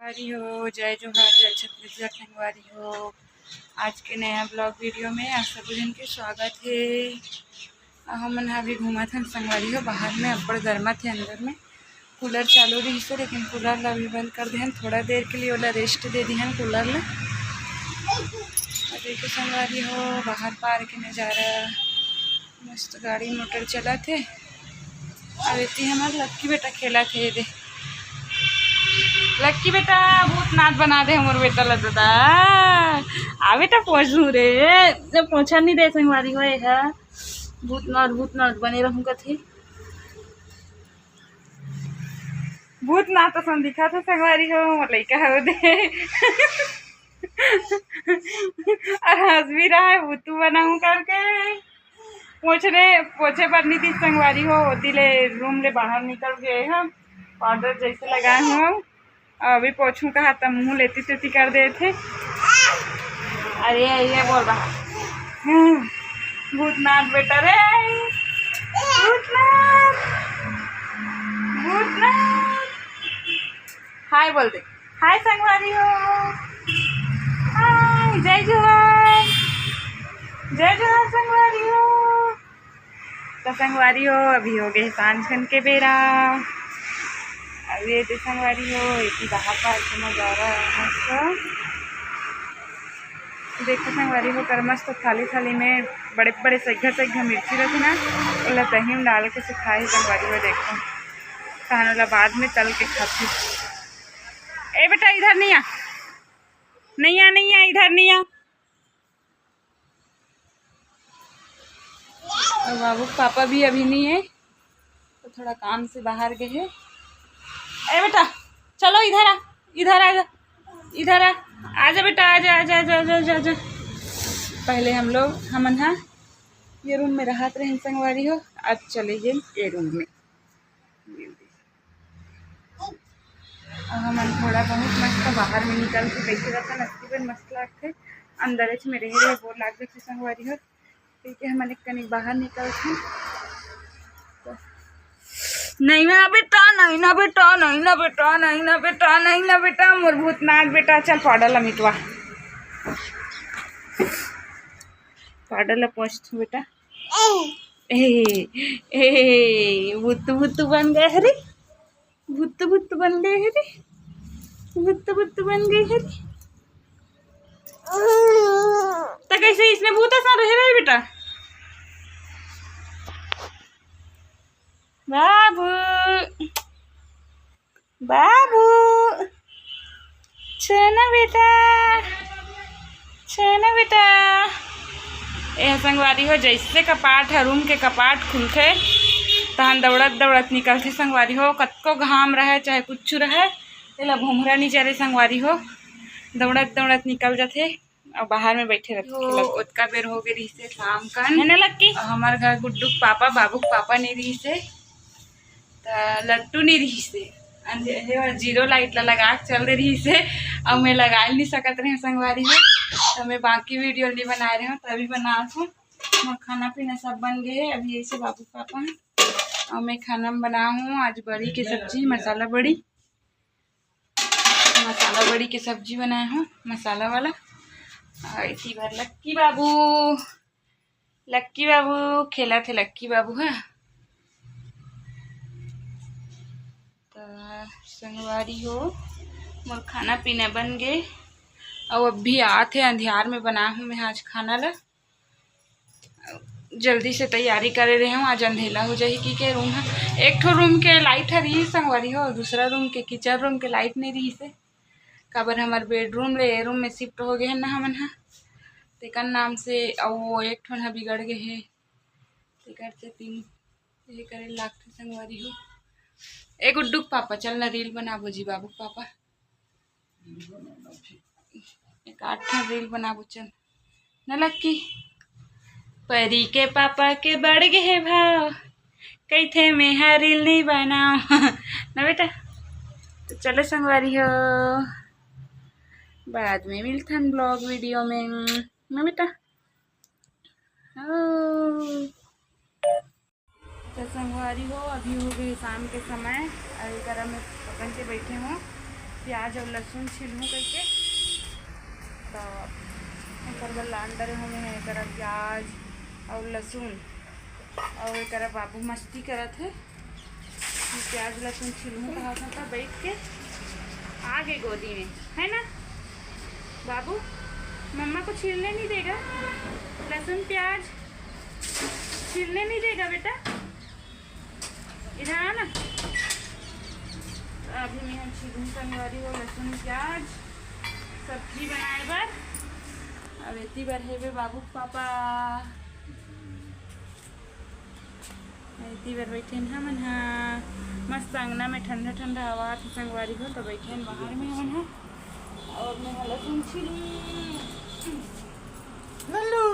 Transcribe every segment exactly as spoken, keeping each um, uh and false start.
संगवारी हो, जय जोहार, जय छत्तीसगढ़ संगवारी हो। आज के नया ब्लॉग वीडियो में आप सब झन के स्वागत हे। अ, हमन ह अभी घूमत हन संगवारी हो बाहर में, अब्बड़ गरमाथे अंदर में। कूलर चालू रहिस हे, लेकिन कूलर ला अभी बंद कर देहन, थोड़ा देर के लिए ओला रेस्ट दे दिहन कूलर ला। अउ देखो संगवारी हो, बाहर पार्क के नजारा, मस्त गाड़ी मोटर चलत हे। अउ एती हमर लक्की बेटा खेलत हे, दे लक्की बेटा, भूतनाथ बना दे हमर बेटा ला दादा। आ बेटा पोछहूँ रे, जब पोछा नहीं दे संगवारी हो, ए ह भूतनाथ भूतनाथ बने रहूँ कथे। भूतनाथ असन दिखत हे संगवारी हो, मोर लइका हवे दे। अउ हंस भी रहा है, भूतू बनाऊं करके। पोछने, पोछे बर नहीं दिस संगवारी हो, ओती ले रूम ले बाहर निकल गए हम। पाउडर जैसे लगाए हूँ, अभी पोछूं कहा त मुंह लेती तेती कर देथे। अरे ये बोल रहा, हम्म, भूतनाथ बेटा रे, भूतनाथ, भूतनाथ। हाय बोल दे, हाय संगवारी हो, हाय, जय जोहार, जय जोहार संगवारी हो। तो संगवारी हो, अभी हो गए सांझ खन के बेरा। अभी ये तो संगवारी हो, एती बाहर पार्क के नजारा है मस्त। देखो संगवारी हो, कर मस्त थाली थाली में बड़े बड़े सैघा सैघा मिर्ची रखे ना, ओला दही में डाल के सुखाए हे संगवारी हो। देखो, तहन ओला बाद में तल के खाथे। ए बेटा, इधर नहीं आ, नहीं आ, नहीं आ, इधर नहीं आ। और बाबू के पापा भी अभी नहीं है, तो थोड़ा काम से बाहर गए हैं। ए बेटा, चलो इधर आ, इधर आ जा, इधर आ, आजा बेटा, आजा, आजा, आजा। पहले हम लोग, हमन हा ये रूम में रहत रहे संगवारी हो, अब चले गए ये रूम में। अब हमन थोड़ा बहुत मस्त बाहर में निकल के बैठे रहथन, अतकी बेर मस्त लागथे। अंदरेच में रहे रहे बोर लाग जाथे संगवारी हो, कहिके हमन एक कनी बाहर निकलथन। नहीं ना बेटा, नहीं ना बेटा, नहीं ना बेटा, नहीं ना बेटा, नहीं ना बेटा, मोर भूतनाथ बेटा, चल पाउडर ला मिटवा, पाउडर ला पोंछ बेटा। ए, ए, भूत भूत बन गए हरे, भूत भूत बन गए हरे, भूत भूत बन गए हरे। तो कैसे इसने भूत ऐसा रहे रहे बेटा? बाबू, बाबू, छू ना बेटा, छू ना बेटा। ए संगवारी हो, जैसे कपाट ह, रूम के कपाट खुलथे, तहन दौड़त दौड़त निकलथे संगवारी हो। कतको घाम रहे चाहे कुछ रहे, एला भोंभरा नहीं जरे संगवारी हो, दौड़त दौड़त निकल जाथे। अउ बाहर में बैठे रहिथे, तो खेलत रहिथे। ओतका बेर हो गए रहिसे शाम कन, है ना लक्की? अउ हमर घर गुड्डू के पापा, बाबू के पापा नहीं रहिसे, त लट्टू नहीं रहिसे। अंधे-, हे वाला जीरो लाइट ला लगा के चल दे रहिसे, अउ मैं लगा नहीं सकत रहे संगवारी हो, तो मैं बाकी वीडियो नहीं बना रहे हूँ, तभी बना हूँ। मोर खाना पीना सब बन गए है। अभी ऐसे बाबू के पापा हैं, अउ मैं खाना में बना हूँ आज बड़ी के सब्जी, मसाला बड़ी। मसाला बड़ी के सब्जी बनाए हूँ, मसाला वाला। अउ इसी बार लक्की बाबू, लक्की बाबू खेलत हे, लक्की बाबू ह। त संगवारी हो, मोर खाना पीना बन गे, अउ अभी आत हे, अंधियार में बनाए हूँ मैं आज खाना ला। जल्दी से तैयारी करे रहे हूँ, आज अंधेला हो जाही कहिके। रूम ह, एक ठो रूम के लाइट ह रही संगवारी हो, दूसरा रूम के, किचन रूम के लाइट नहीं रहिसे, काबर हमर बेडरूम ले ए रूम में शिफ्ट हो गए ना हमन ह, तेकर नाम से, अउ वो एक ठो ह बिगड़ गए हे, तेकर से तीन ये करे लागथे संगवारी हो। ए गुड्डू के पापा, चल ना रील बनाबो जी बाबू के पापा। एक आठ ठन रील बनाबो चल। न लक्की, परी के पापा के बढ़ गे हे भाव, कहिथे मैं हा रील नहीं बनाव। न बेटा, तो चलो संगवारी हो, बाद में मिलथन ब्लॉग वीडियो में, न बेटा। हाँ। तो संगवारी हो, अभी हो गए शाम के समय, अउ एकरा में पकड़ के बैठे हूँ। प्याज अउ लहसुन छिलहूँ कहिके, त एकर बर लान डरे हों मैं एकरा प्याज अउ लहसुन, अउ एकरा बाबू मस्ती करत हे कि प्याज लहसुन छिलहूँ कहा था, त बैठ के आ गे गोदी में, है ना बाबू? मम्मा को छीलने नहीं देगा, लहसुन प्याज छीलने नहीं देगा बेटा। इधर आ ना। अभी मैं हम छिलहूँ संगवारी हो लहसुन प्याज सब्जी बनाए बर। अब एती बर हेबे बाबू के पापा, एती बर बैठेन हमन हा। मस्त अंगना में ठंडा ठंडा हवा आथे संगवारी हो, तो बैठेन बाहर में हमन हा। और मैं हा लहसुन छिलहूँ। लल्लू।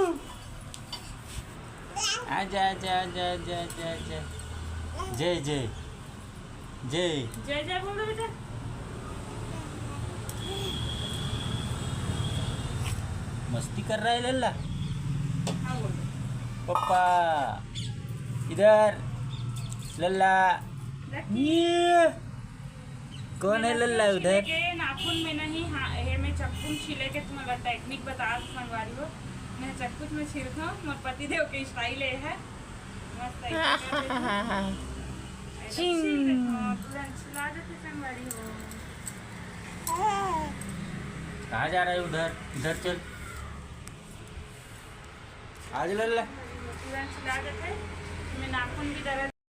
आजा, आजा, आजा, आजा, आजा, आजा। जय, जय। जय। जय, जय बोल दो बेटा। मस्ती कर रहा है लल्ला। हाँ, बोल दो। पप्पा, इधर। लल्ला। लकी। ये। कौन है मेरा लल्ला छीले उधर? के नाखून में नहीं, हाँ, ये मैं चक्कू में छीले के तुम्हारा टेक्निक बता दूं संगवारी हो। मैं चक्कू में छीलता हूँ, मोर पति देव के स्टाइल ये है। मस्त ऐसे कर देती हूँ। ऐसे चिंग। छील देती हूँ, तुरंत छिला देती संगवारी हो। कहाँ जा रहा है उधर? इधर चल। आज लल्ला। तुरंत छिला देते, मैं नाखून भी दर्द